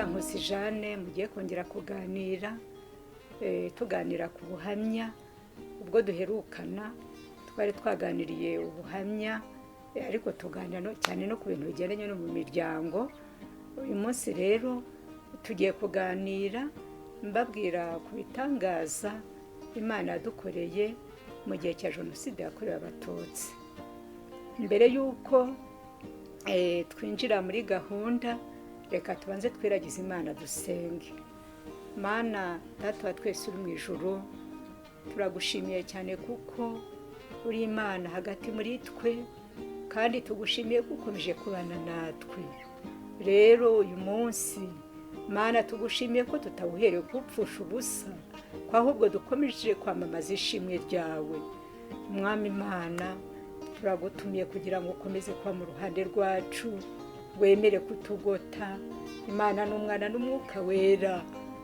Mukankusi Jeanne mugiye kongera kuganira, tuganira ku buhamya. Ubwo duherukana twari twaganiriye ubuhamya, ariko tuganira cyane no ku bintu bigendanye no mu miryango. Uyu munsi rero tugiye kuganira mbabwira ku bitangaza Imana yadukoreye mu gihe cya Jenoside yakorewe Abatutsi. Mbere y'uko twinjira muri gahunda, reka tubanze twiragize Imana dusenge. Mana Data wa twese uri mu ijuru, turagushimiye cyane kuko uri Imana hagati muri twe, kandi tugushimiye ko ukomeje kubana natwe. Rero uyu munsi Mana tugushimiye ko tutawuhereye gupfusha ubusa, ko ahubwo dukomeje kwamamaza ishimwe ryawe. Mwami Imana, turagutumiye kugira ngo ukomeze kuba mu ruhande rwacu, wemere kutugota. Imana n'Umwana n'Umwuka Wera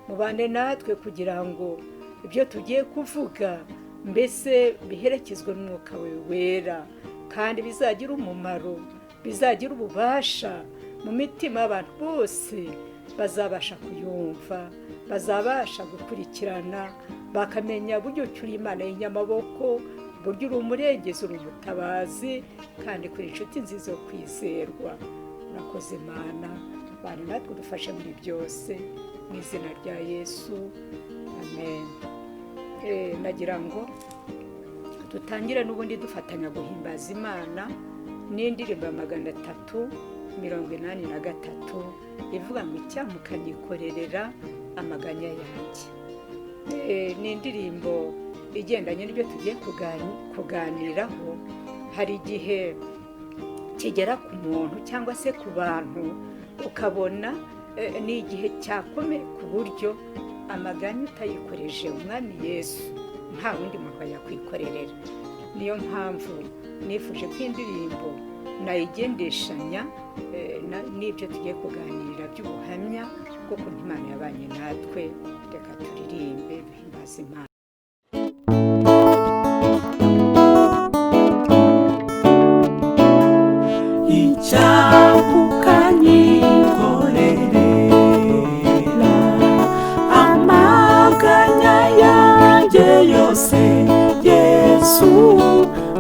mubane natwe kugira ngo ibyo tugiye kuvuga mbese biherekezwe n'Umwuka Wera, kandi bizagira umumaro, bizagira ububasha mu mitima y'abantu bose bazabasha kuyumva, bazabasha gukurikirana, bakamenya buryo uri Imana y'inyamaboko, buryo uri umurengezi, uri umutabazi, kandi kuri inshuti nziza yo kwizerwa. Urakoze Mana, bana natwe udufashe muri byose, mu izina rya Yesu, amen. Nagira ngo dutangire n'ubundi dufatanya guhimbaza Imana n'indirimbo ya 383 ivuga ngo icyamukanyikorerera amaganya yanjye. Ni indirimbo igendanye n'ibyo tugiye kuganiraho. Hari igihe kigera ku muntu cyangwa se ku bantu, ukabona ni igihe cyakomeye ku buryo amaganya utayikoreje Umwami Yesu nta wundi muntu yakwikorerera. Niyo mpamvu nifuje ko indirimbo nayigendeshanya n'ibyo tugiye kuganira by'ubuhamya bw'ukuntu Imana yabanye natwe. Reka turirimbe duhimbaze Imana. Icyamukanyikorerera amaganya yanjye yose, Yesu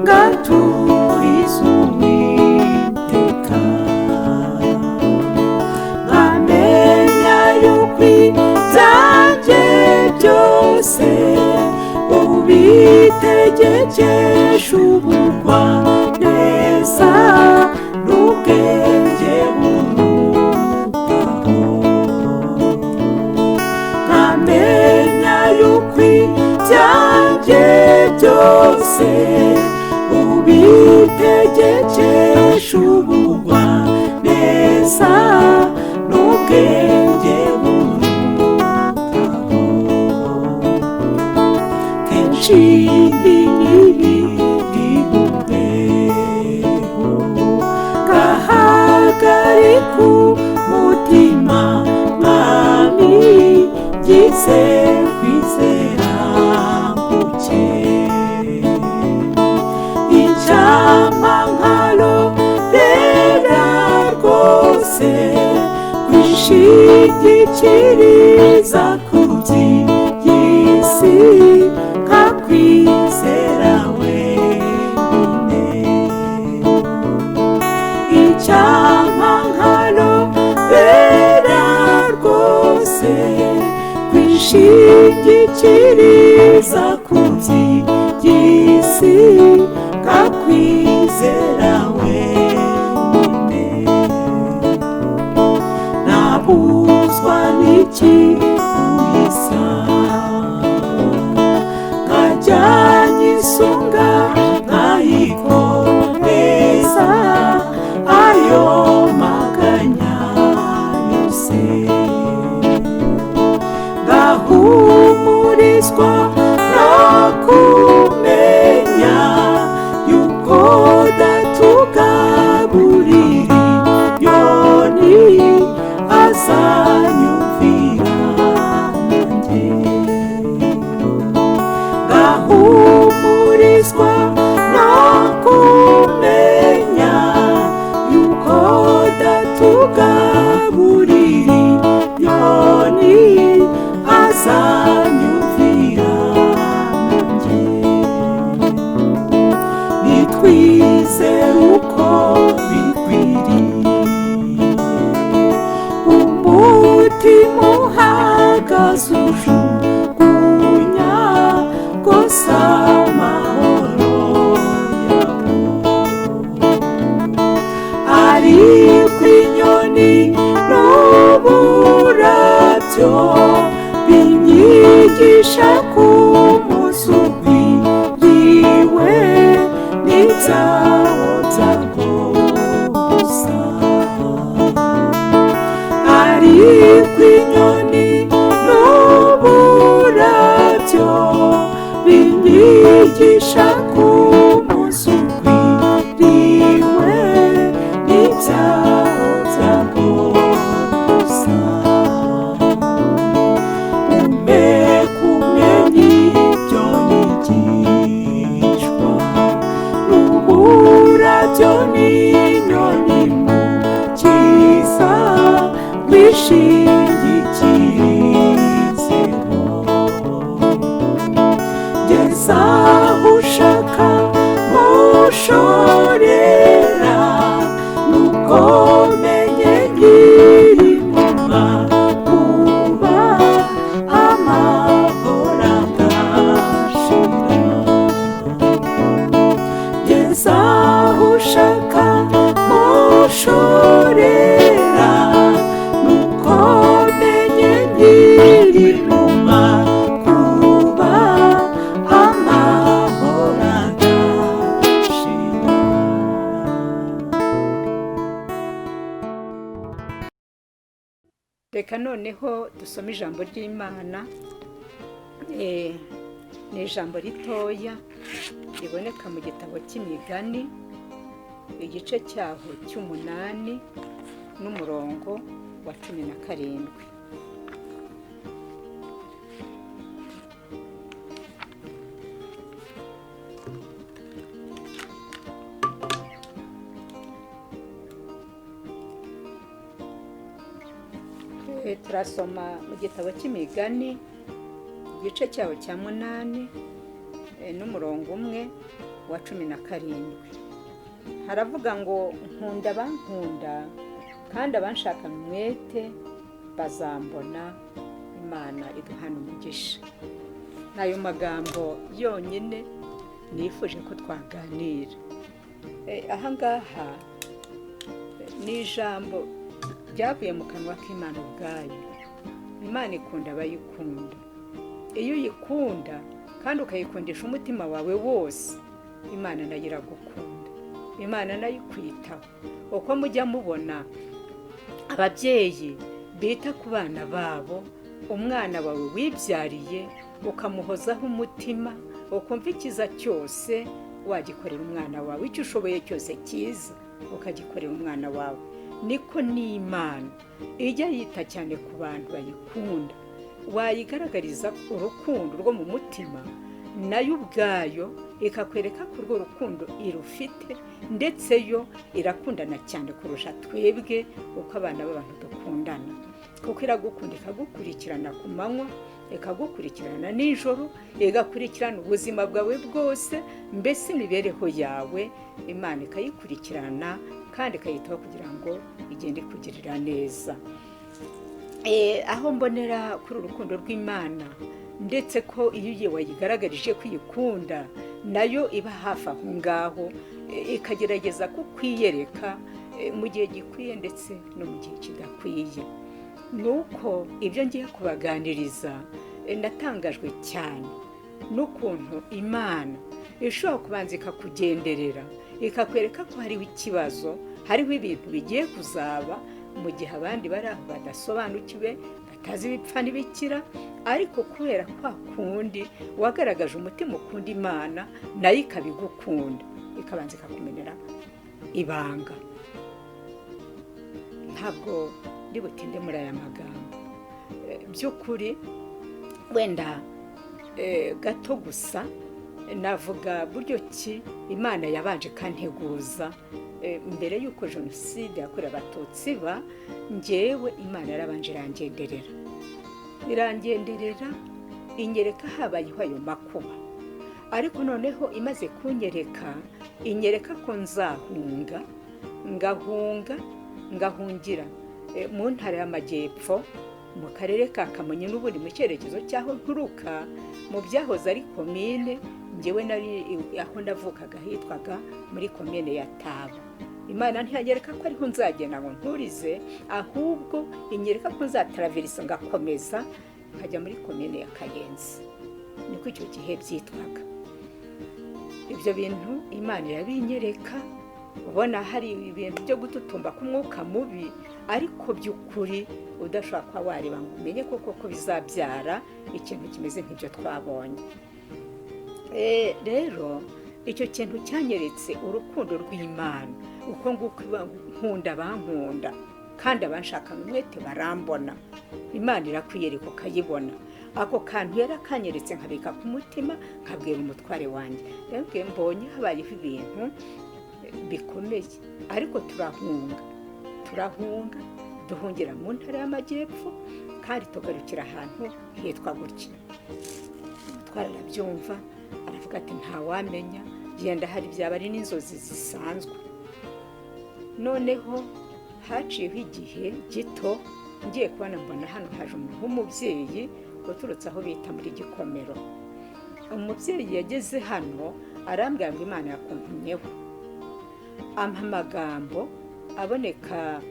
ngaturiza Uwiteka. Nkamenya yuko ibyanjye byose ubitegekesha ubugwaneza n'ubwenge bunutaho. Nkamenya yuko ibyanjye byose ubitegekesha ubugwaneza n'ubwenge bunutaho. Kenshi ntibimbeho ngahagarika umutima, Mwami ngize kwizera guke. Icyampa nkarorera rwose kwishingikiriza ku by'isi, nkakwizera wenyine. Icyampa nkarorera rwose kwishingikiriza ku by'isi, nkakwizera wenyine. Nabuzwa n'iki kuyisaba, nkajya nyisunga nkayikomeza ayo maganya yose. Ngahumurizwa no Binyigisha ku munsi ugwiriwe n'ibyago byago gusa. Ariko inyoni n'uburabyo binyigisha ku munsi ugwiriwe n'ibyago byago gusa. Umpe kumenya ibyo nigishwa n'uburabyo n'inyoni, Mukiza rwishingikirizeho. Geza aho ushaka mushorera, nuko menye nkiri mu makuba amahoro adashira. Geza aho ushaka mushorera, nuko menye nkiri mu makuba amahoro adashira. Reka noneho dusome ijambo ry'Imana. Ni ijambo ritoya riboneka mu gitabo cy'Imigani, igice cyaho cy'umunani n'umurongo wa 17. Turasoma mu gitabo cy'Imigani, igice cyaho cya 8, n'umurongo umwe wa 17. Haravuga ngo: "Nkunda abankunda, kandi abanshakana umwete bazambona." Imana iduhana umugisha. N'ayo magambo yonyine nifuje ko twaganira. Ahangaha ni ijambo ryavuye mu kanwa k'Imana ubwayo. Imana ikunda abayikunda. Iyo uyikunda kandi ukayikundisha umutima wawe wose, Imana nayo iragukunda, Imana nayo ikwitaho. Uko mujya mubona ababyeyi bita ku bana babo, umwana wawe wibyariye ukamuhozaho umutima, ukumva icyiza cyose wagikorera umwana wawe, icyo ushoboye cyose cyiza ukagikorera umwana wawe, niko n'Imana ijya yita cyane ku bantu bayikunda. Wayigaragariza urukundo rwo mu mutima, nayo ubwayo ikakwereka ko urwo rukundo irufite, ndetse yo irakundana cyane kurusha twebwe uko abana b'abantu dukundana, kuko iragukunda, ikagukurikirana ku manywa, ikagukurikirana nijoro, igakurikirana ubuzima bwawe bwose, mbese imibereho yawe Imana ikayikurikirana kandi ikayitaho kugira ngo igende ikugirira neza. Aho mbonera kuri urukundo rw'Imana, ndetse ko iyo wayigaragarije ko uyikunda, nayo iba hafi aho ngaho, ikagerageza kukwiyereka mu gihe gikwiye ndetse no mu gihe kidakwiye. Ni uko ibyo ngiye kubaganiriza, natangajwe cyane n'ukuntu Imana ishobora kubanza ikakugenderera, ikakwereka ko hariho ikibazo, hariho ibintu bigiye kuzaba, mu gihe abandi bari aho badasobanukiwe, batazi ibipfa n'ibikira. Ariko kubera kwa kundi wagaragaje umutima ukunda Imana, nayo ikabigukunda, ikabanza ikakumenera ibanga. Ntabwo ndi butinde muri aya magambo. By'ukuri wenda gato gusa navuga buryo ki Imana yabanje kanteguza mbere y'uko jenoside yakorewe Abatutsi ba. Ngewe Imana yarabanje irangenderera, irangenderera, inyereka habayeho ayo makuba. Ariko noneho imaze kunyereka, inyereka ko nzahunga, ngahunga, ngahungira mu ntara y'Amajyepfo, mu karere ka Kamonyi, n'ubundi mu cyerekezo cy'aho nturuka, mu byahoze ari komine. Ngewe nari aho navukaga hitwaga muri komine ya Taba. Imana ntiyanyereka ko ariho nzagenda ngo nturize, ahubwo inyereka ko nzataraverisa ngakomeza. nkajya muri komine ya Kayenzi, niko icyo gihe byitwaga. Ibyo bintu Imana irabinyereka, ubona hari ibintu byo gututumba k'umwuka mubi, ariko by'ukuri udashobora kuba wareba ngo umenye koko ko bizabyara ikintu kimeze nk'ibyo twabonye. Rero icyo kintu cyanyeretse urukundo rw'Imana, uko nguko nkunda abankunda kandi abanshakana umwete barambona. Imana irakwiyereka ukayibona. Ako kantu yarakanyeretse nkabika ku mutima, nkabwira umutware wanjye, ndababwiye mbonye habayeho ibintu bikomeye, ariko turahunga duhungira mu ntara y'Amajyepfo, kandi tugarukira ahantu hitwa gutya. Umutware arabyumva, aravuga ati ntawamenya, genda hari byaba ari n'inzozi zisanzwe. Noneho haciyeho igihe gito, ngiye kubona mbona hano haje umuntu w'umubyeyi uturutse aho bita muri Gikomero. Umubyeyi yageze hano arambwira ngo Imana yakuntumyeho, ampa amagambo aboneka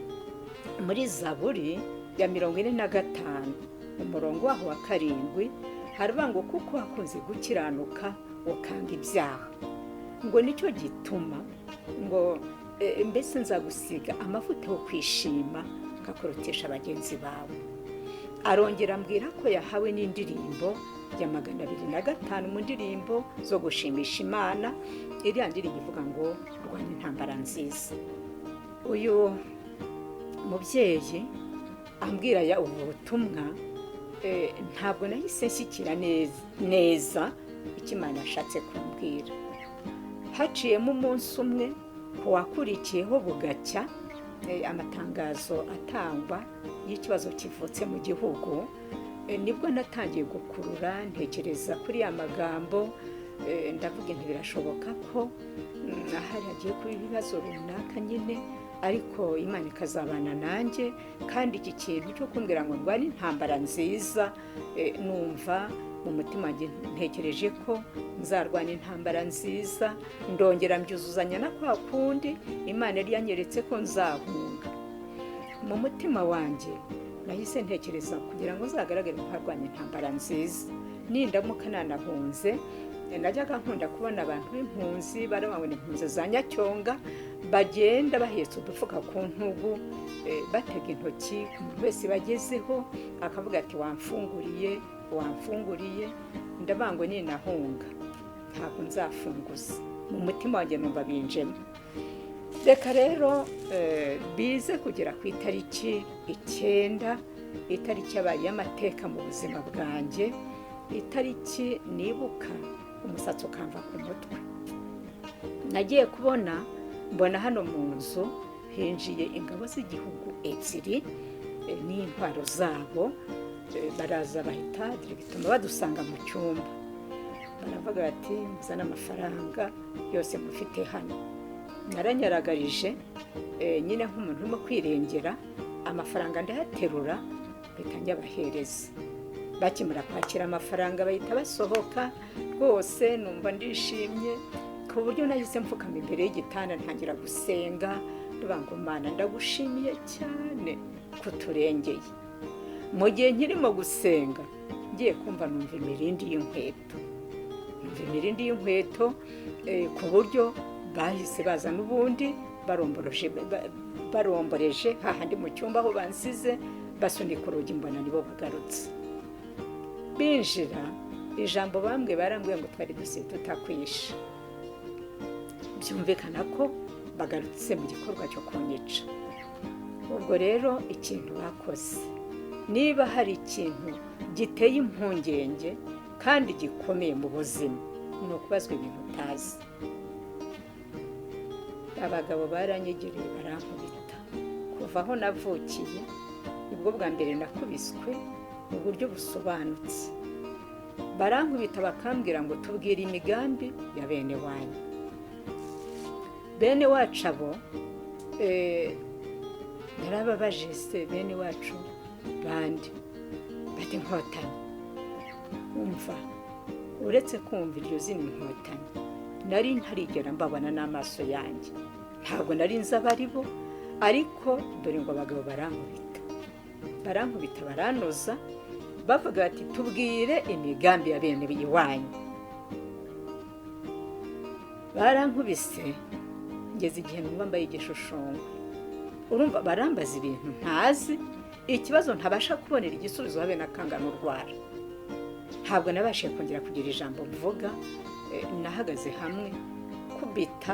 muri Zaburi ya 45 umurongo waho wa 7, haravuga ngo kuko wakunze gukiranuka ukanga ibyaha, ngo nicyo gituma ngo mbese nzagusiga amavuta yo kwishima nkakurutesha bagenzi bawe. Arongera ambwira ko yahawe n'indirimbo ya 205 mu ndirimbo zo gushimisha Imana, iriya ndirimbo ivuga ngo rwanya intambara nziza. Uyu mubyeyi ambwira ya ubu butumwa, ntabwo nahise nshyikira neza icyo Imana yashatse kumbwira. Haciyemo umunsi umwe, ku wakurikiyeho bugacya, amatangazo atangwa y'ikibazo kivutse mu gihugu, nibwo natangiye gukurura ntekereza kuri ya magambo, ndavuga nti birashoboka ko ahari hagiye kuba ibibazo runaka nyine, ariko Imana ikazabana nanjye. Kandi iki kintu cyo kumbwira ngo ndwane intambara nziza, numva mu mutima wanjye ntekereje ko nzarwana intambara nziza, ndongera mbyuzuzanya na kwa kundi Imana yari yanyeretse ko nzahunga. Mu mutima wanjye nahise ntekereza kugira ngo nzagaragare nkarwanya intambara nziza, nindamuka nanahunze. Najyaga nkunda kubona abantu b'impunzi barababona impunzi za Nyacyonga bagenda bahetse udufuka ku ntugu, batega intoki umuntu wese bagezeho akavuga ati wamfunguriye, wamfunguriye. Ndavuga ngo ninahunga ntabwo nzafunguza, mu mutima wanjye numva binjemo. Reka rero bize kugera ku itariki 9, itariki yabaye y'amateka mu buzima bwanjye, itariki nibuka umusatsi ukamva ku mutwe. Nagiye kubona mbona hano mu nzu hinjiye ingabo z'igihugu 2 n'intwaro zabo, baraza bahita bituma badusanga mu cyumba, baravuga bati muzane amafaranga yose mufite hano. Naranyaragarije nyine nk'umuntu urimo kwirengera, amafaranga ndayaterura mpita nyabahereza. Bakimara kwakira amafaranga bahita basohoka, rwose numva ndishimye ku buryo nahise mfukama imbere y'igitanda ntangira gusenga, ndavuga ngo Mana ndagushimiye cyane kuturengeye. Mu gihe nkirimo gusenga ngiye kumva numva imirindi y'inkweto, numva imirindi y'inkweto, ku buryo bahise baza n'ubundi baromboreje hahandi mu cyumba aho bansize, basunika urugi mbona nibo bagarutse. Binjira, ijambo bambwe barambwiye ngo twari dusiye tutakwisha, byumvikana ko bagarutse mu gikorwa cyo kunyica. Ubwo rero ikintu bakoze, niba hari ikintu giteye impungenge kandi gikomeye mu buzima, ni ukubazwa ibintu utazi. Abagabo baranyegereye barankubita. Kuva aho navukiye nibwo bwa mbere nakubiswe mu buryo busobanutse. Barankubita bakambwira ngo tubwire imigambi ya bene wanyu. Bene wacu abo narababaje se bene wacu bandi bati Inkotanyi. Umva, uretse kumva iryo zina Inkotanyi, nari ntarigera mbabona n'amaso yanjye, ntabwo nari nzi abari bo, ariko dore ngo abagabo barankubita, baranoza, Bavuga bati: "Tubwire imigambi ya bene iwanyu." Barankubise ngeze igihe numva mbaye igishushanyo. Urumva barambaza ibintu ntazi, ikibazo ntabasha kubonera igisubizo habe na kangana urwara. Ntabwo nabashije kongera kugira ijambo mvuga. Nahagaze hamwe kubita.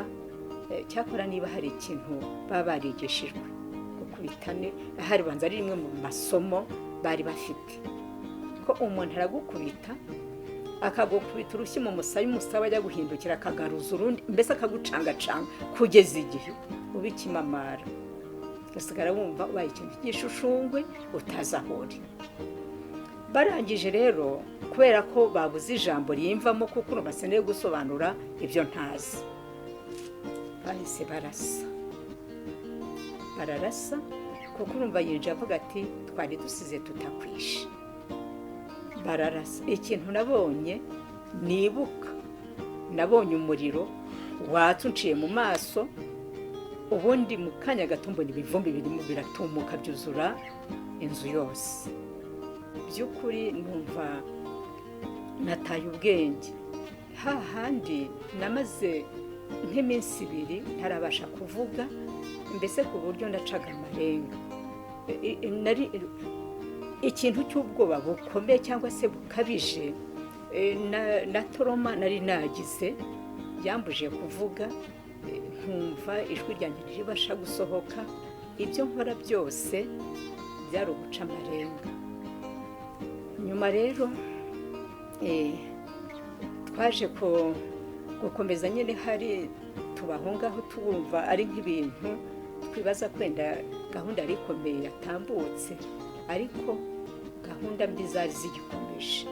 Cyakora niba hari ikintu baba barigishijwe, gukubita ni ahari banza ari rimwe mu masomo bari bafite, ko umuntu aragukubita, akagukubita urushyi mu musaya, umusaya ajya guhindukira akagaruza urundi, mbese akagucangacanga kugeza igihe uba ikimamara, ugasigara wumva ubaye ikintu cy'igishushushungwe utazi aho uri. Barangije rero, kubera ko babuze ijambo rimvamo, kuko urumva bakeneye gusobanura ibyo ntazi, bahise barasa, bararasa, kuko urumva yinjiye avuga ati: "Twari dusize tutakwishe." Bararasa. Ikintu nabonye nibuka, nabonye umuriro watse unciye mu maso, ubundi mu kanya gato mbona ibivumbi birimo biratumuka byuzura inzu yose. By'ukuri numva nataye ubwenge. Hahandi namaze nk'iminsi 2 ntarabasha kuvuga, mbese ku buryo ndacaga amarenga. Nari ikintu cy'ubwoba bukomeye cyangwa se bukabije, na trauma nari nagize yambujije kuvuga, nkumva ijwi ryanjye ntiribasha gusohoka. Ibyo nkora byose byari uguca amarenga. Nyuma rero twaje gukomeza nyine, hari tubaho ngaho tubumva ari nk'ibintu twibaza kwenda gahunda yari ikomeye yatambutse, ariko gahunda mbi zari zigikomeje.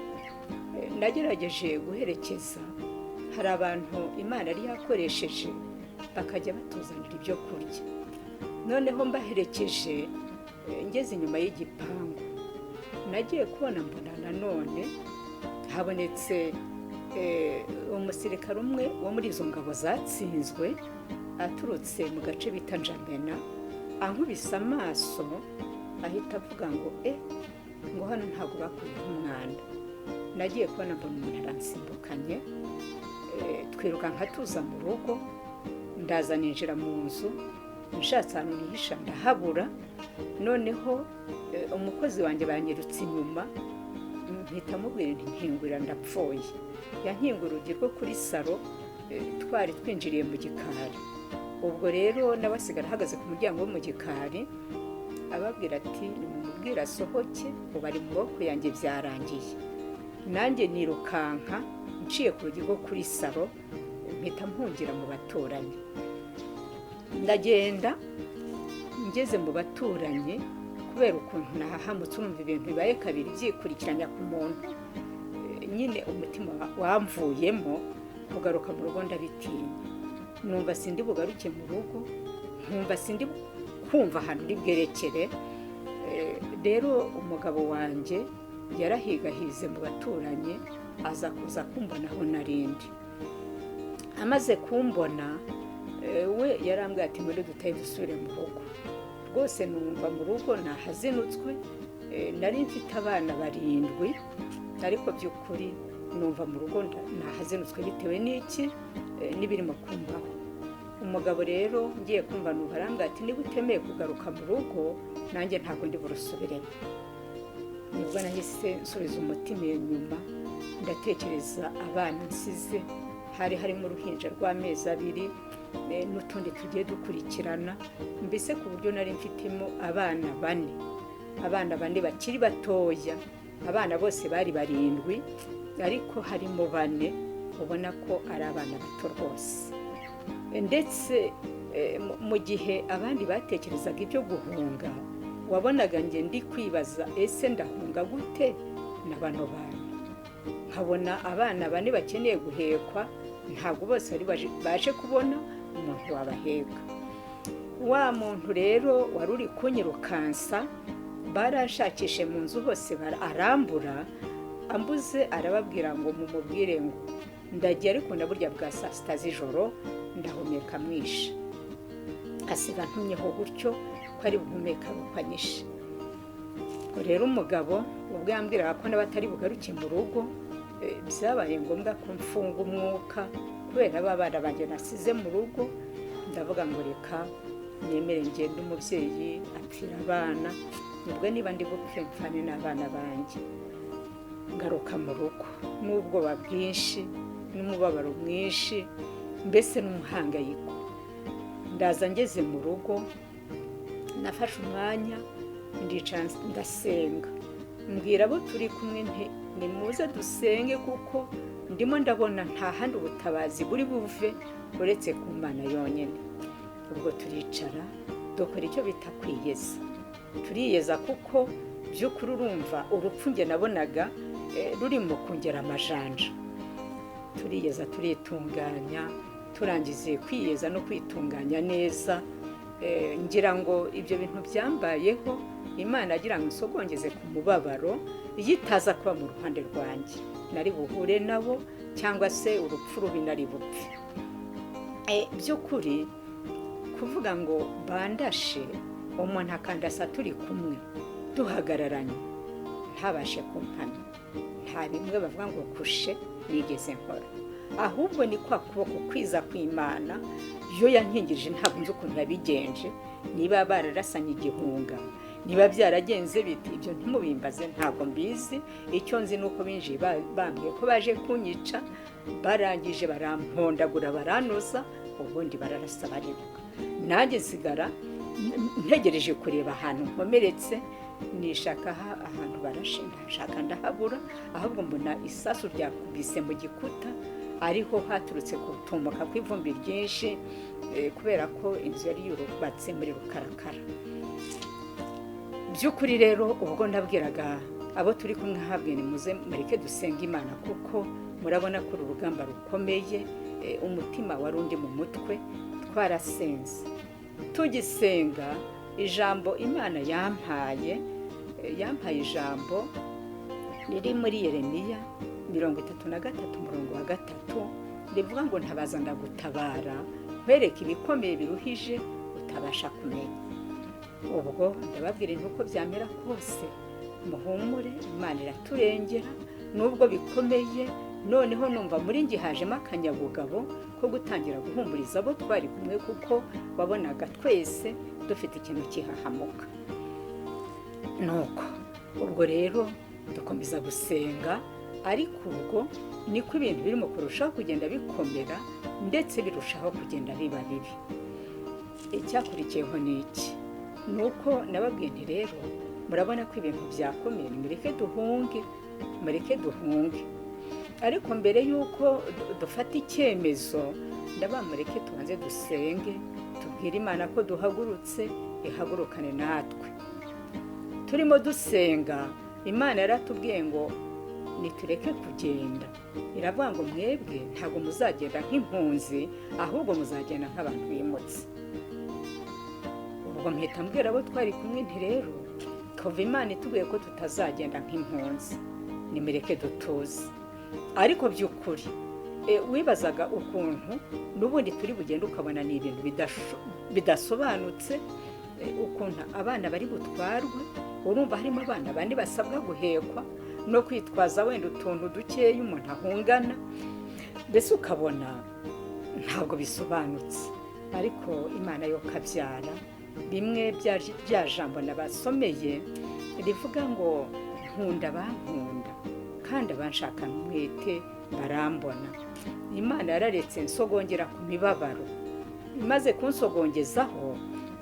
Nagerageje guherekeza, hari abantu Imana yari yakoresheje bakajya batuzanira ibyo kurya. Noneho mbaherekeje, ngeze inyuma y'igipangu, nagiye kubona mbona nanone habonetse umusirikare umwe wo muri izo ngabo zatsinzwe, aturutse mu gace bita Njamena. Ankubise amaso ahita avuga ngo: "E, ngo hano ntabwo bakuyeho umwanda." Nagiye kubona mbona umuntu aransimbukanye, twirukanka tuza mu rugo. Ndaza ninjira mu nzu, nshatse ahantu nihisha ndahabura. Noneho umukozi wanjye banyirutse inyuma, mpita mubwira nti: "Nkingurira, ndapfuye." Yankingura urugi rwo kuri salon, twari twinjiriye mu gikari. Ubwo rero nawe asigara ahagaze ku muryango wo mu gikari, ababwira ati: "Nimumubwire asohoke, ubu ari mu maboko yanjye, byarangiye." Nanjye nirukanka nciye ku rugi rwo kuri salon, mpita mpungira mu baturanyi. Ndagenda, ngeze mu baturanyi, kubera ukuntu nahahamutse, urumva ibintu bibaye kabiri byikurikiranya ku muntu, nyine umutima wamvuyemo. Kugaruka mu rugo ndabitinya, numva sindi bugaruke mu rugo, nkumva sindi kumva ahantu uri bwerekere. Rero umugabo wanjye yarahigahize mu baturanyi, aza kuza kumbona aho narindi. Amaze kumbona, we yarambwiye ati: "Muri dutahe dusubire mu rugo." Rwose numva mu rugo nahazinutswe. Nari mfite abana barindwi, ariko by'ukuri numva mu rugo nahazinutswe bitewe n'iki, n'ibirimo kumbaho. Umugabo rero ngiye kumva numva arambwira ati: "Niba utemeye kugaruka mu rugo, nanjye ntabwo ndi burusubiremo." Nibwo nahise nsubiza umutima inyuma, ndatekereza abana nsize, hari harimo uruhinja rw'amezi 2, n'utundi tugiye dukurikirana, mbese ku buryo nari mfitemo abana bane, abana bane bakiri batoya. Abana bose bari barindwi, ariko harimo bane ubona ko ari abana bato rwose. Ndetse mu gihe abandi batekerezaga ibyo guhunga, wabonaga njye ndi kwibaza: ese ndahunga gute na bano bana? Nkabona abana bane bakeneye guhekwa, ntabwo bose bari baje kubona umuntu wabaheka. Wa muntu rero wari uri kunyirukansa, barashakishe mu nzu hose arambura. Ambuze arababwira ngo: "Mumubwire ngo ndagiye, ariko na burya bwa saa 6 z'ijoro ndahumeka mwishe." Asiga ntumyeho gutyo ko ari buhumeka ari uko anyishe. Ubwo rero umugabo Ubwo yambwiraga ko n'abatari bugaruke mu rugo, byabaye ngombwa ko mfunga umwuka kubera ba bana banjye nasize mu rugo. Ndavuga ngo reka nemere ngende, umubyeyi apfira abana, nubwo niba ndi bupfe mfane n'abana banjye. Ngaruka mu rugo n'ubwoba bwinshi n'umubabaro mwinshi, mbese n'umuhangayiko. Ndaza ngeze mu rugo, nafashe umwanya ndicara ndasenga, mbwira abo turi kumwe nti nimuze dusenge, kuko ndimo ndabona nta handi ubutabazi buri buve uretse ku Mana yonyine. Ubwo turicara dukora icyo bita kwiyeza, turiyeza, kuko by'ukuri urumva urupfu njye nabonaga rurimo kongera amajanja. Turiyeza, turitunganya, turangize kwiyeza no kwitunganya neza, ngira ngo ibyo bintu byambayeho Imana agira ngo isogongeze ku mubabaro, iyo itaza kuba mu ruhande rwanjye nari buhure nabo, cyangwa se urupfu rubi nari bupfe. By'ukuri kuvuga ngo bandashe, umuntu akandasa turi kumwe duhagararanye, ntabashe kumpana, nta bimwe bavuga ngo kushe nigeze nkora, ahubwo ni kwa kuboko kwiza kw'Imana yo yankingirije. Ntabwo nzi ukuntu yabigenje, niba bararasanye igihunga, niba byaragenze biti, ibyo ntimubimbaze, ntabwo mbizi. Icyo nzi ni uko binjiye bambwiye ko baje kunyica, barangije barampondagura, baranoza, ubundi bararasa bariruka. Nanjye nsigara ntegereje kureba ahantu nkomeretse, nishaka ahantu barashe, ndashaka ndahabura, ahubwo mbona isasu ryakubise mu gikuta, ariho haturutse gutumuka kw'ivumbi ryinshi, kubera ko inzu yari yubatse muri rukarakara. By'ukuri rero ubwo nabwiraga abo turi kumwe, habwe nimuze mureke dusenge Imana, kuko murabona ko uru rugamba rukomeye. Umutima wari undi mu mutwe. Twarasenze, tugisenga ijambo Imana yampaye, yampaye ijambo riri muri Yeremiya 33 umurongo wa 3, rivuga ngo ntabaza ndagutabara, nkwereke ibikomeye biruhije utabasha kumenya. Ubwo ndababwira nti uko byamera kose muhumure, Imana iraturengera nubwo bikomeye. Noneho numva muri njye hajemo akanyabugabo ko gutangira guhumuriza abo twari kumwe, kuko wabonaga twese dufite ikintu kihahamuka. Nuko ubwo rero dukomeza gusenga, ariko ubwo niko ibintu birimo kurushaho kugenda bikomera, ndetse birushaho kugenda biba bibi. Icyakurikiyeho ni iki? Ni uko nababwiye nti rero murabona ko ibintu byakomeye, nimureke duhunge, mureke duhunge. Ariko mbere y'uko dufata icyemezo, ndabamureke tubanze dusenge, tubwire Imana ko duhagurutse, ihagurukane natwe. Turimo dusenga, Imana yaratubwiye ngo nitureke kugenda. Iravuga ngo mwebwe ntabwo muzagenda nk'impunzi, ahubwo muzagenda nk'abantu bimutse. Ubwo mpita mbwira abo twari kumwe nti rero kuva Imana itubwiye ko tutazagenda nk'impunzi, nimureke dutuze. Ariko by'ukuri wibazaga ukuntu n'ubundi turi bugende, ukabona ni ibintu bidasobanutse, ukuntu abana bari butwarwe. Urumva harimo abana bane basabwa guhekwa no kwitwaza wenda utuntu dukeya umuntu ahungana, mbese ukabona ntabwo bisobanutse. Ariko Imana yo kabyara, bimwe bya jambo nabasomeye rivuga ngo nkunda abankunda kandi abanshakana umwete barambona. Imana yararetse nsogongera ku mibabaro, imaze kunsogongezaho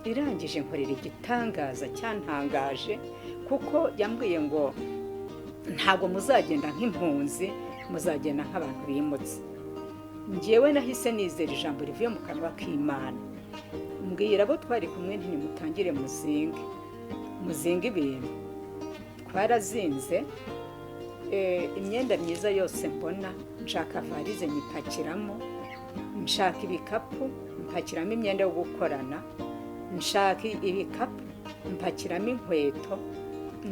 irangije nkorera igitangaza cyantangaje, kuko yambwiye ngo ntabwo muzagenda nk'impunzi, muzagenda nk'abantu bimutse. Njyewe nahise nizera ijambo rivuye mu kanwa k'Imana, mbwira abo twari kumwe nti nimutangire muzinge, muzinge ibintu. Twarazinze imyenda myiza yose mbona, nshaka varize nyipakiramo, nshaka ibikapu mpakiramo imyenda yo gukorana, nshaka ibikapu mpakiramo inkweto,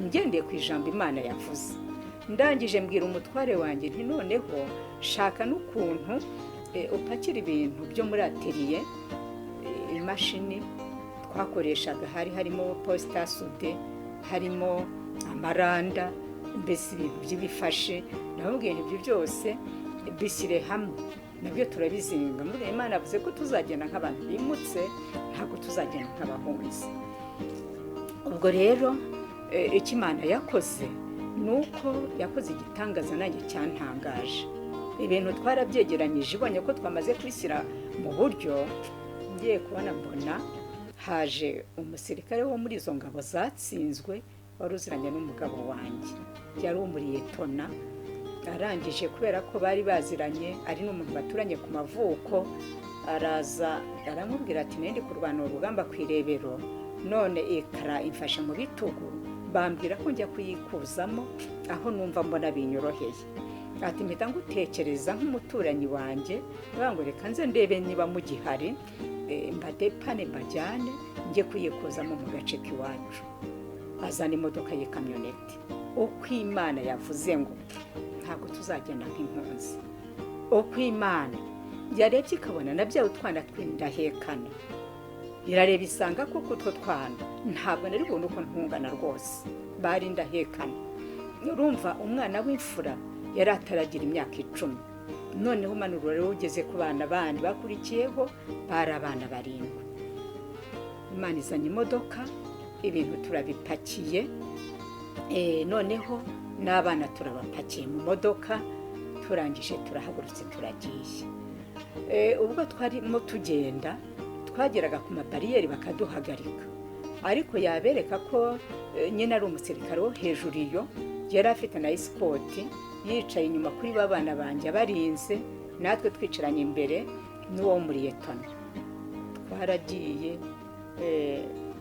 ngendeye ku ijambo Imana yavuze. Ndangije mbwira umutware wanjye nti noneho shaka n'ukuntu upakira ibintu byo muri atelier, imashini twakoreshaga, hari harimo poste à souder, harimo amaranda. Mbese ibintu by'ibifashe, ndamubwiye ibyo byose bishyire hamwe, nabyo turabizinga. Muri Imana yavuze ko tuzagenda nk'abantu bimutse, ntabwo tuzagenda nk'abahunzi. Ubwo rero icyo Imana yakoze ni uko yakoze igitangaza nanjye cyantangaje. Ibintu twarabyegeranyije, ibonye ko twamaze kubishyira mu buryo, ngiye kubona mbona haje umusirikare wo muri izo ngabo zatsinzwe, wari uziranye n'umugabo wanjye, yari umuriyetona. Arangije, kubera ko bari baziranye, ari n'umuntu baturanye ku mavuko, araza aramubwira ati: "Nende kurwana urugamba ku Irebero, none ekara imfashe mu bitugu, bambwira ko njya kuyikuzamo aho numva mbona binyoroheye." Ati: "Mpita ngutekereza nk'umuturanyi wanjye, ngo reka nze ndebe niba mugihari, mbadepane mbajyane njye kuyikuzamo mu gace k'iwacu." Azana imodoka y'ikamyoneti. Uko Imana yavuze ngo ntabwo tuzagenda nk'impunzi, uko Imana yarebye ikabona na bya utwana tw'indahekana, irareba isanga koko utwo twana ntabwo nari bubone uko ntungana rwose, bari indahekana. Urumva umwana w'imfura yari ataragira imyaka 10, noneho umanura rero ugeze ku bana bandi bakurikiyeho, bari abana 7. Imana izanye imodoka, ibintu turabipakiye, noneho n'abana turabapakiye mu modoka, turangije turahagurutse turagiye. Ubwo twarimo tugenda, twageraga ku mabariyeri bakaduhagarika, ariko yabereka ko nyine ari umusirikare wo hejuru, iyo yari afite na escort, yicaye inyuma kuri ba bana banjye abarinze, natwe twicaranye imbere n'uwo muri yetona. Twaragiye,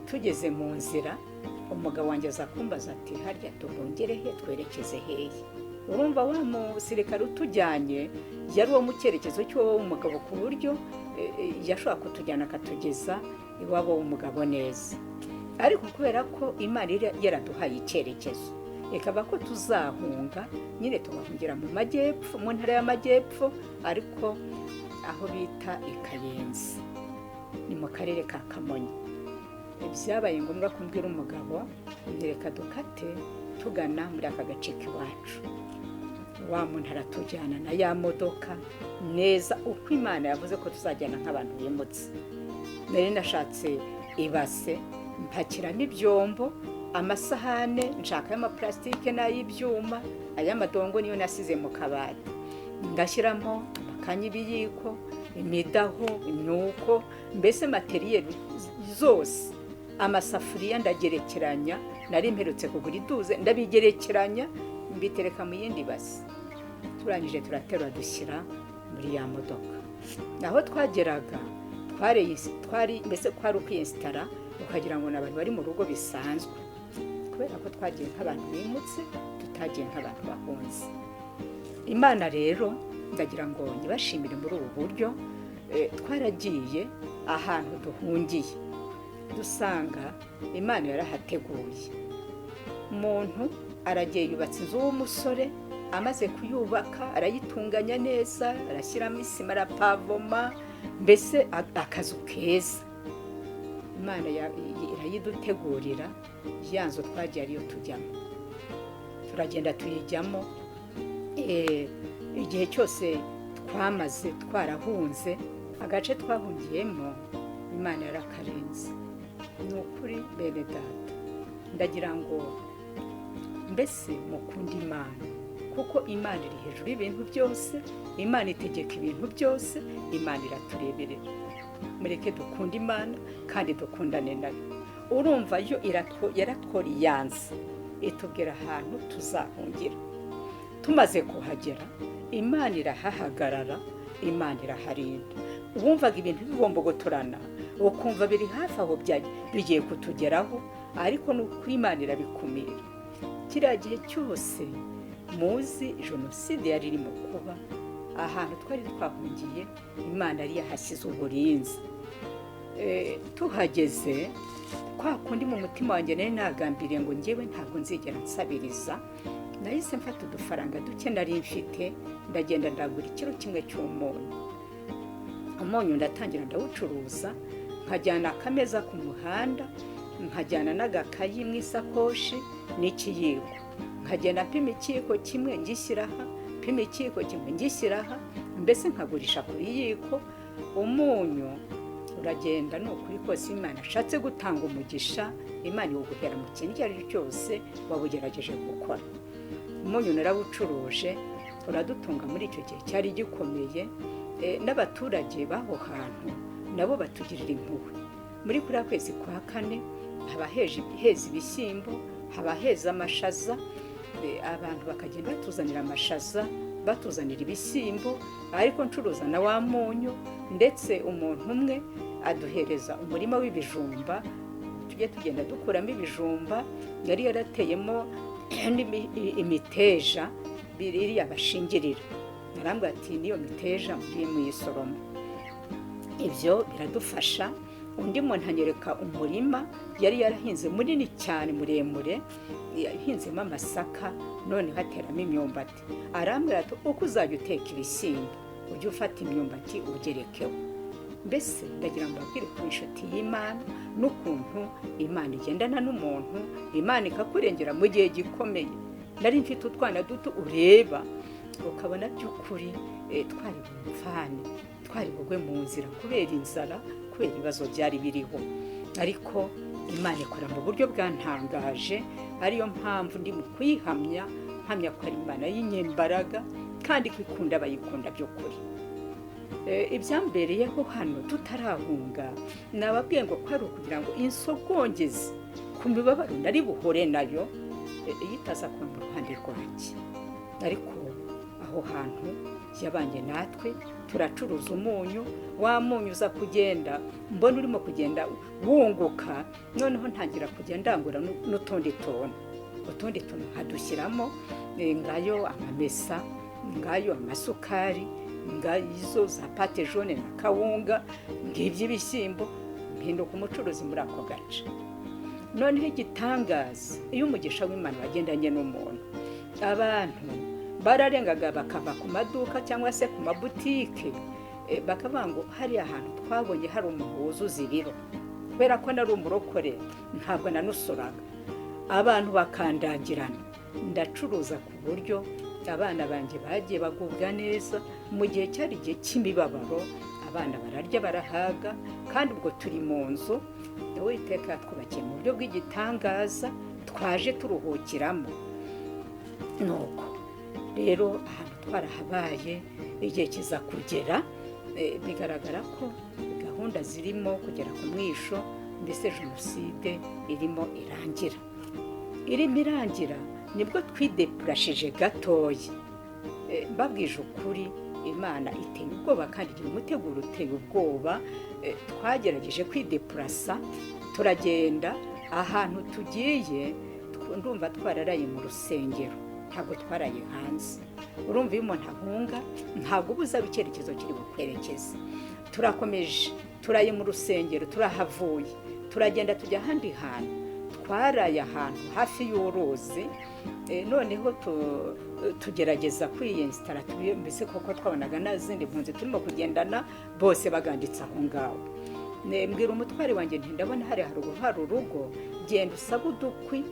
tugeze mu nzira umugabo wanjye aza kumbaza ati: "Harya duhungire he, twerekeze hehe?" Urumva wa musirikare utujyanye yari uwo mu cyerekezo cy'uwo w'umugabo, ku buryo yashobora kutujyana akatugeza iwabo w'umugabo neza. Ariko kubera ko Imana yaraduhaye icyerekezo, ikaba ko tuzahunga nyine, tugahungira mu majyepfo, mu ntara y'amajyepfo, ariko aho bita i Kayenzi, ni mu karere ka Kamonyi. Byabaye ngombwa kumbwira umugabo: "Reka dukate tugana muri aka gace k'iwacu." Wa muntu aratujyana na ya modoka neza, uko Imana yavuze ko tuzajyana nk'abantu bimutse. Nari nashatse ibase, mpakiramo ibyombo, amasahane, nshaka ay'amapulasitike n'ay'ibyuma, ay'amadongo niyo nasize mu kabati. Ngashyiramo amakanya, ibiyiko, imidaho, imyuko, mbese matériel zose, amasafuriya ndagerekeranya, nari mperutse kugura iduze, ndabigerekeranya mbitereka mu yindi base. Turangije turaterura dushyira muri ya modoka. Aho twageraga twari mbese kwari ukwiyesitara, ukagira ngo ni abantu bari mu rugo bisanzwe, kubera ko twagiye nk'abantu bimutse, tutagiye nk'abantu bahunze. Imana rero ndagira ngo nyibashimire muri ubu buryo. Twaragiye ahantu duhungiye, dusanga Imana yarahateguye. Umuntu aragiye yubatse inzu w'umusore, amaze kuyubaka arayitunganya neza, arashyiramo isima, arapavoma, mbese akazu keza. Imana irayidutegurira ya nzu twagiye ariyo tujyamo, turagenda tuyijyamo. Igihe cyose twamaze twarahunze, agace twahungiyemo Imana yarakarenze. Ni ukuri bene data, ndagira ngo mbese mukunde Imana, kuko Imana iri hejuru y'ibintu byose, Imana itegeka ibintu byose, Imana iratureberera. Mureke dukunde Imana kandi dukundane nayo. Urumva yo yaratworiyanze, itubwira ahantu tuzahungira. Tumaze kuhagera Imana irahahagarara, Imana iraharinda. Wumvaga ibintu bibombogotorana, ukumva biri hafi aho bigiye kutugeraho, ariko ni ukuri Imana irabikumira. Kiriya gihe cyose muzi jenoside yari irimo kuba, ahantu twari twahungiye Imana yari yahashyize uburinzi. Tuhageze, kwa kundi mu mutima wanjye nari nagambiriye ngo ngewe ntabwo nzigera nsabiriza, nahise mfata udufaranga duke nari mfite, ndagenda ndagura ikiro kimwe cy'umunyu. Umunyu ndatangira ndawucuruza, nkajyana akameza ku muhanda, nkajyana n'agakayi mu isakoshi n'ikiyiko. Nkagenda mpima ikiyiko kimwe ngishyira aha, mpima ikiyiko kimwe ngishyira aha, mbese nkagurisha ku biyiko. Umunyu uragenda. Ni ukuri kose, Imana ashatse gutanga umugisha, Imana iwuguhera mu kintu icyo ari cyo cyose waba ugerageje gukora. Umunyu narawucuruje, uradutunga muri icyo gihe cyari gikomeye. N'abaturage b'aho hantu nabo batugirira impuhwe. Muri kuriya kwezi kwa kane haba heza ibishyimbo, haba heza amashaza. Abantu bakagenda batuzanira amashaza, batuzanira ibishyimbo, ariko ncuruza na wa munyu. Ndetse umuntu umwe aduhereza umurima w'ibijumba, tujye tugenda dukuramo ibijumba. Yari yarateyemo imiteja iriya bashingirira. Narambwira ati: "N'iyo miteja mujye muyisoroma." Ibyo biradufasha. Undi muntu anyereka umurima yari yarahinze munini cyane, muremure, yahinzemo amasaka, noneho ateramo imyumbati. Arambwira ati: "Uko uzajya uteka ibishyimbo, ujye ufata imyumbati ugerekeho." Mbese ndagira ngo mbabwire ku inshuti y'Imana n'ukuntu Imana igendana n'umuntu, Imana ikakurengera mu gihe gikomeye. Nari mfite utwana duto, ureba ukabona by'ukuri twari bumfane, twari bugwe mu nzira kubera inzara, kubera ibibazo byari biriho. Ariko Imana ikora mu buryo bwantangaje, ariyo mpamvu ndi mu kuyihamya, mpamya ko ari Imana y'inyembaraga kandi ko ikunda abayikunda by'ukuri. Ibyambereyeho hano tutarahunga, nababwiye ngo ko ari ukugira ngo insogongeze ku mibabaro nari buhure nayo, iyo itaza kuba mu ruhande rwanjye. Ariko aho hantu yabanye natwe, turacuruza umunyu. Wa munyu uza kugenda mbona urimo kugenda wunguka, noneho ntangira kujya ndangura n'utundi tuntu, utundi tuntu nkadushyiramo, ngayo amamesa, ngayo amasukari, ngazo za pâte jaune na kawunga, ngibyo ibishyimbo. Mpinduka umucuruzi muri ako gace. Noneho igitangaza, iyo umugisha w'Imana wagendanye n'umuntu, abantu bararengaga bakava ku maduka cyangwa se ku mabutike, bakavuga ngo: "Hariya hantu twabonye hari umuntu wuzuza ibiro." Kubera ko nari umurokore, ntabwo nanusoraga, abantu bakandangirana. Ndacuruza ku buryo abana banjye bagiye bagubwa neza mu gihe cyari igihe cy'imibabaro. Abana bararya barahaga, kandi ubwo turi mu nzu Uwiteka yatwubakiye mu buryo bw'igitangaza, twaje turuhukiramo. Nuko rero ahantu twarahabaye, igihe kiza kugera, bigaragara ko gahunda zirimo kugera ku mwisho, mbese jenoside irimo irangira, irimo irangira. Nibwo twidepurashije gatoya. Mbabwije ukuri, Imana iteye ubwoba kandi igira umuteguro uteye ubwoba. Twagerageje kwidepurasa, turagenda. Ahantu tugiye, ndumva twararaye mu rusengero, ntabwo twaraye hanze. Urumva, iyo umuntu ahunga ntabwo uba uzaba icyerekezo kiri bukwerekeze. Turakomeje, turaye mu rusengero, turahavuye, turagenda tujya ahandi hantu. Twaraye ahantu hafi y'uruzi. Noneho tugerageza kwiyensitara, mbese koko twabonaga n'izindi mpunzi turimo kugendana, bose baganditse aho ngaho. Mbwira umutware wanjye nti: "Ndabona hari haruguru hari urugo, genda usabe udukwi,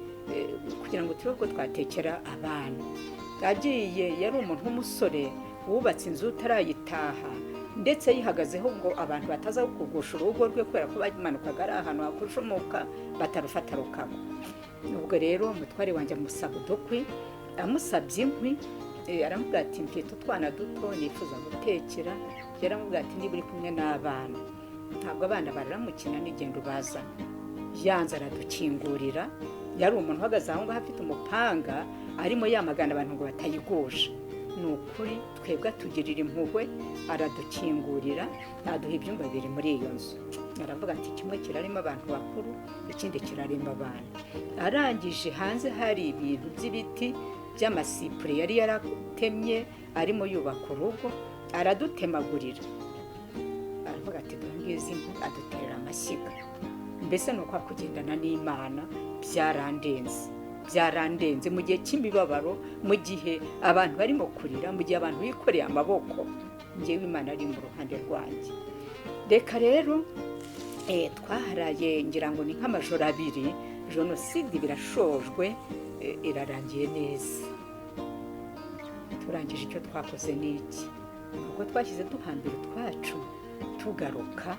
kugira ngo turebe ko twatekera abana." Agiye, yari umuntu w'umusore wubatse inzu utarayitaha, ndetse yihagazeho ngo abantu bataza kugusha urugo rwe, kubera ko bamanukaga ari ahantu hakushomoka batarufata rukagwa. Ubwo rero umutware wanjye amusaba udukwi, amusabye inkwi, aramubwira ati: "Mfite utwana duto nifuza gutekera." Yaramubwira ati: "Niba uri kumwe n'abana, ntabwo abana bararamukina, n'igenda ubazana." Yanze aradukingurira. Yari umuntu uhagaze aho ngaho afite umupanga, arimo yamagana abantu ngo batayigusha. Ni ukuri, twebwe atugirira impuhwe, aradukingurira, aduha ibyumba bibiri muri iyo nzu. Aravuga ati: "Kimwe kirarimo abantu bakuru, ikindi kirarimo abana." Arangije, hanze hari ibintu by'ibiti by'amasipure yari yaratemye arimo yubaka urugo, aradutemagurira. Aravuga ati: "Dore ngizi inkwi." Aduterera amashyiga. Mbese ni uko kugendana n'Imana byarandenze, byarandenze mu gihe cy'imibabaro, mu gihe abantu barimo kurira, mu gihe abantu bikoreye amaboko, ngewe Imana ari mu ruhande rwanjye. Reka rero, twaharaye ngira ngo ni nk'amajoro abiri, jenoside birashojwe. Irarangiye neza. Turangije, icyo twakoze ni iki? Ubwo twashyize duhambira utwacu, tugaruka,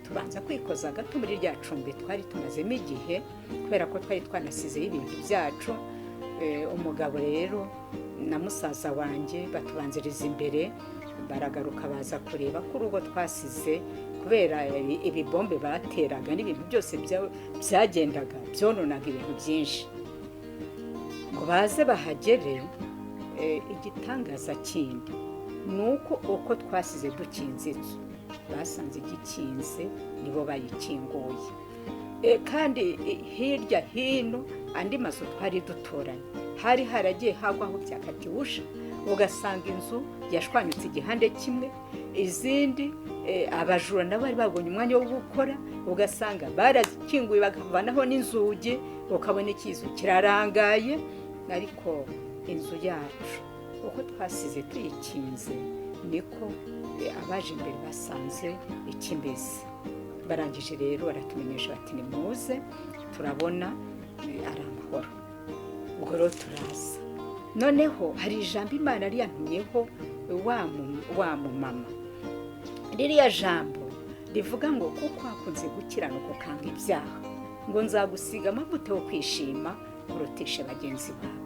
tubanza kwikoza gato muri rya cumbi twari tumazemo igihe, kubera ko twari twanasizeho ibintu byacu. Umugabo rero na musaza wanjye batubanziriza imbere, baragaruka baza kureba ko urugo twasize, kubera ibibombe bateraga n'ibintu byose byagendaga byononaga ibintu byinshi, ngo baze bahagere. Igitangaza kindi ni uko uko twasize dukinze inzu, basanze igikinze, nibo bayikinguye. Kandi hirya hino andi mazu twari duturanye hari haragiye hagwaho bya katyusha, ugasanga inzu yashwanyutse igihande kimwe, izindi abajura nabo bari babonye umwanya wo gukora, ugasanga barakinguye bakavanaho n'inzugi, ukabona ikizu kirarangaye. Ariko inzu yacu uko twasize tuyikinze niko abaje imbere basanze ikimeze. Barangije rero baratumenyesha bati: "Nimuze, turabona ari amahoro." Ubwo rero turaza. Noneho hari ijambo Imana yari yantumyeho wa mumama, ririya jambo rivuga ngo: "Kuko hakunze gukiranuka ukanga ibyaha, ngo nzagusiga amavuta yo kwishima urutishe bagenzi bawe."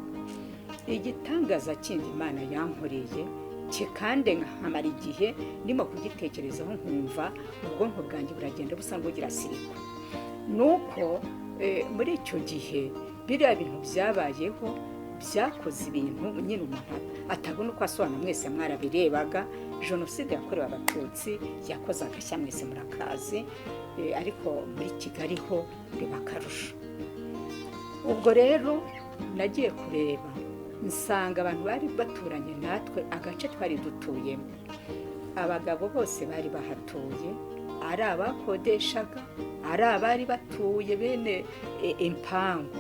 Igitangaza kindi Imana yankoreye kikande nkamara igihe ndimo kugitekerezaho, nkumva ubwonko bwanjye buragenda busa n'ubugira sirikwa, ni uko muri icyo gihe biriya bintu byabayeho, byakoze ibintu nyine umuntu atabona uko asobanura. Mwese mwarabirebaga, Jenoside yakorewe Abatutsi yakoze agashya, mwese murakazi, ariko muri Kigali ho biba akarusho. Ubwo rero nagiye kureba nsanga abantu bari baturanye natwe, agace twari dutuyemo, abagabo bose bari bahatuye, ari abakodeshaga, ari abari batuye bene impangu,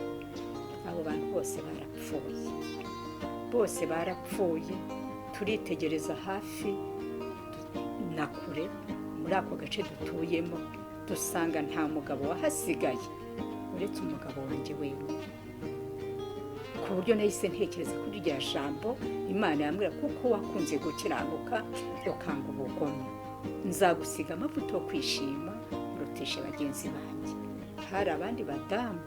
abo bantu bose barapfuye, bose barapfuye. Turitegereza hafi na kure muri ako gace dutuyemo, dusanga nta mugabo wahasigaye uretse umugabo wanjye wenyine, ku buryo nahise ntekereza kuri rya jambo Imana yambwira: "Kuko wakunze gukiranuka ukanga ubugome, nzagusiga amavuta yo kwishima urutishe bagenzi banjye." Hari abandi badamu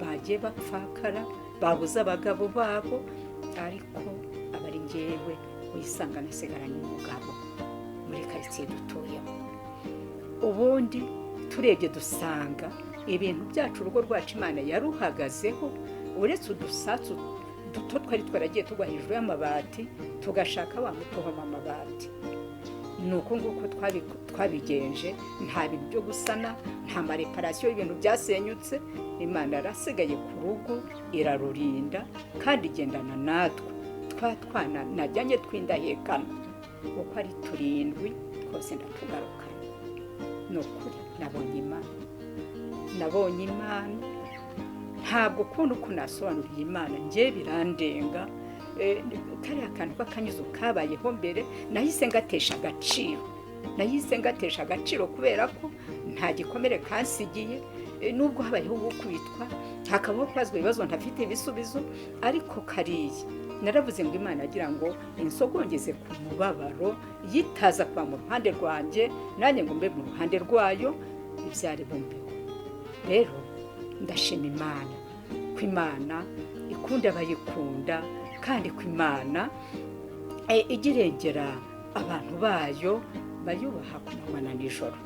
bagiye bapfakara, babuze abagabo babo, ariko aba ari ngewe wisanga nasigaranye umugabo muri karitsiye dutuyemo. Ubundi turebye dusanga ibintu byacu, urugo rwacu, Imana yaruhagazeho, uretse udusatsu duto twari twaragiye tugwa hejuru y'amabati, tugashaka wa mutuhoma amabati. Ni uko nguko twabigenje. Nta bintu byo gusana, nta ma réparation y'ibintu byasenyutse. Imana yarasigaye ku rugo, irarurinda kandi igendana natwe. Twa twana najyanye tw'indahekana uko ari turindwi twose ndatugarukana. Ni ukuri nabonye Imana, nabonye Imana. Ntabwo kubona uko nasobanuriye Imana ngewe birandenga. Kariya kantu k'akanyuzo kabayeho mbere nahise ngatesha agaciro, nahise ngatesha agaciro kubera ko nta gikomere kansigiye. Nubwo habayeho gukubitwa, hakabaho kubazwa ibibazo ntafite ibisubizo, ariko kariya naravuze ngo Imana agira ngo insogongeze ku mubabaro, yitaza kuba mu ruhande rwanjye nanjye ngo mbe mu ruhande rwayo, ibyari bumbeho. Rero ndashima Imana ko Imana ikunda abayikunda, kandi ko Imana ijya irengera abantu bayo bayubaha ku manywa na nijoro.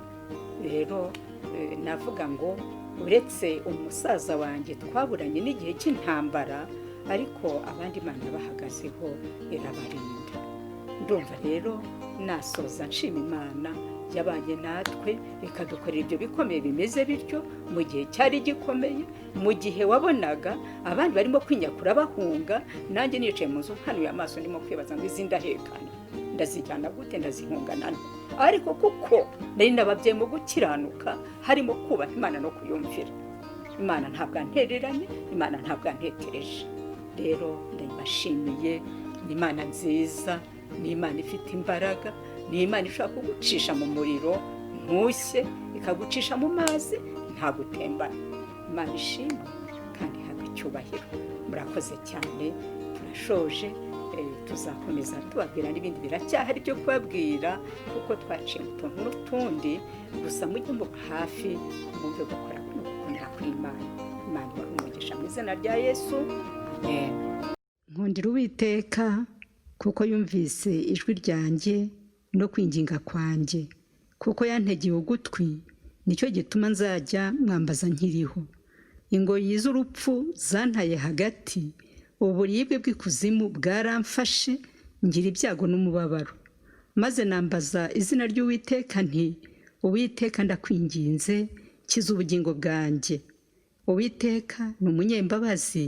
Rero navuga ngo uretse umusaza wanjye twaburanye n'igihe cy'intambara, ariko abandi Imana bahagazeho, irabarinda. Ndumva rero nasoza nshima Imana yabanye natwe, ikadukorera ibyo bikomeye bimeze bityo mu gihe cyari gikomeye, mu gihe wabonaga abandi barimo kwinyakura bahunga, nanjye nicaye mu nzu nkanuye amaso, ndimo kwibaza ngo izi ndahekana ndazijyana gute, ndazihungana nte? Ariko kuko nari nababyeyi mu gukiranuka, harimo kubaha Imana no kuyumvira, Imana ntabwo antereranye, Imana ntabwo antetereje. Rero ndabashimiye. Ni Imana nziza, ni Imana ifite imbaraga, ni Imana ishobora kugucisha mu muriro ntushye, ikagucisha mu mazi ntagutembana. Imana ishimwe kandi ihabwe. icyubahiro. Murakoze cyane, turashoje. Tuzakomeza tubabwira n'ibindi, biracyahari byo kubabwira kuko twaciye mu tuntu n'utundi. Gusa mujye mu hafi mwumve gukora no gukunda kw'Imana. Imana ibahe umugisha mu izina rya Yesu, amen. Nkundira Uwiteka kuko yumvise ijwi ryanjye no kwinginga kwanjye, kuko yantegeye ugutwi. Nicyo gituma nzajya mwambaza nkiriho. Ingoyi z'urupfu zantaye hagati, uburibwe bw'ikuzimu bwaramfashe, ngira ibyago n'umubabaro. Maze nambaza izina ry'Uwiteka nti: "Uwiteka, ndakwinginze, kiza ubugingo bwanjye." Uwiteka ni umunyembabazi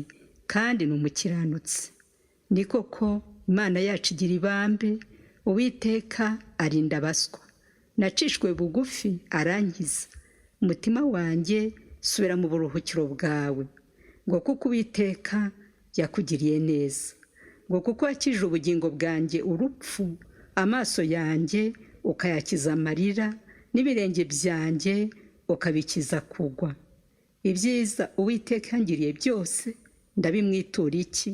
kandi ni umukiranutsi. Ni koko, Imana yacu igira ibambe. Uwiteka arinda abaswa. Nacishwe bugufi, arankiza. Umutima wanjye, subira mu buruhukiro bwawe, ngo kuko Uwiteka yakugiriye neza, ngo kuko wakijije ubugingo bwanjye urupfu, amaso yanjye ukayakiza amarira, n'ibirenge byanjye ukabikiza kugwa. Ibyiza Uwiteka yangiriye byose, ndabimwitura iki?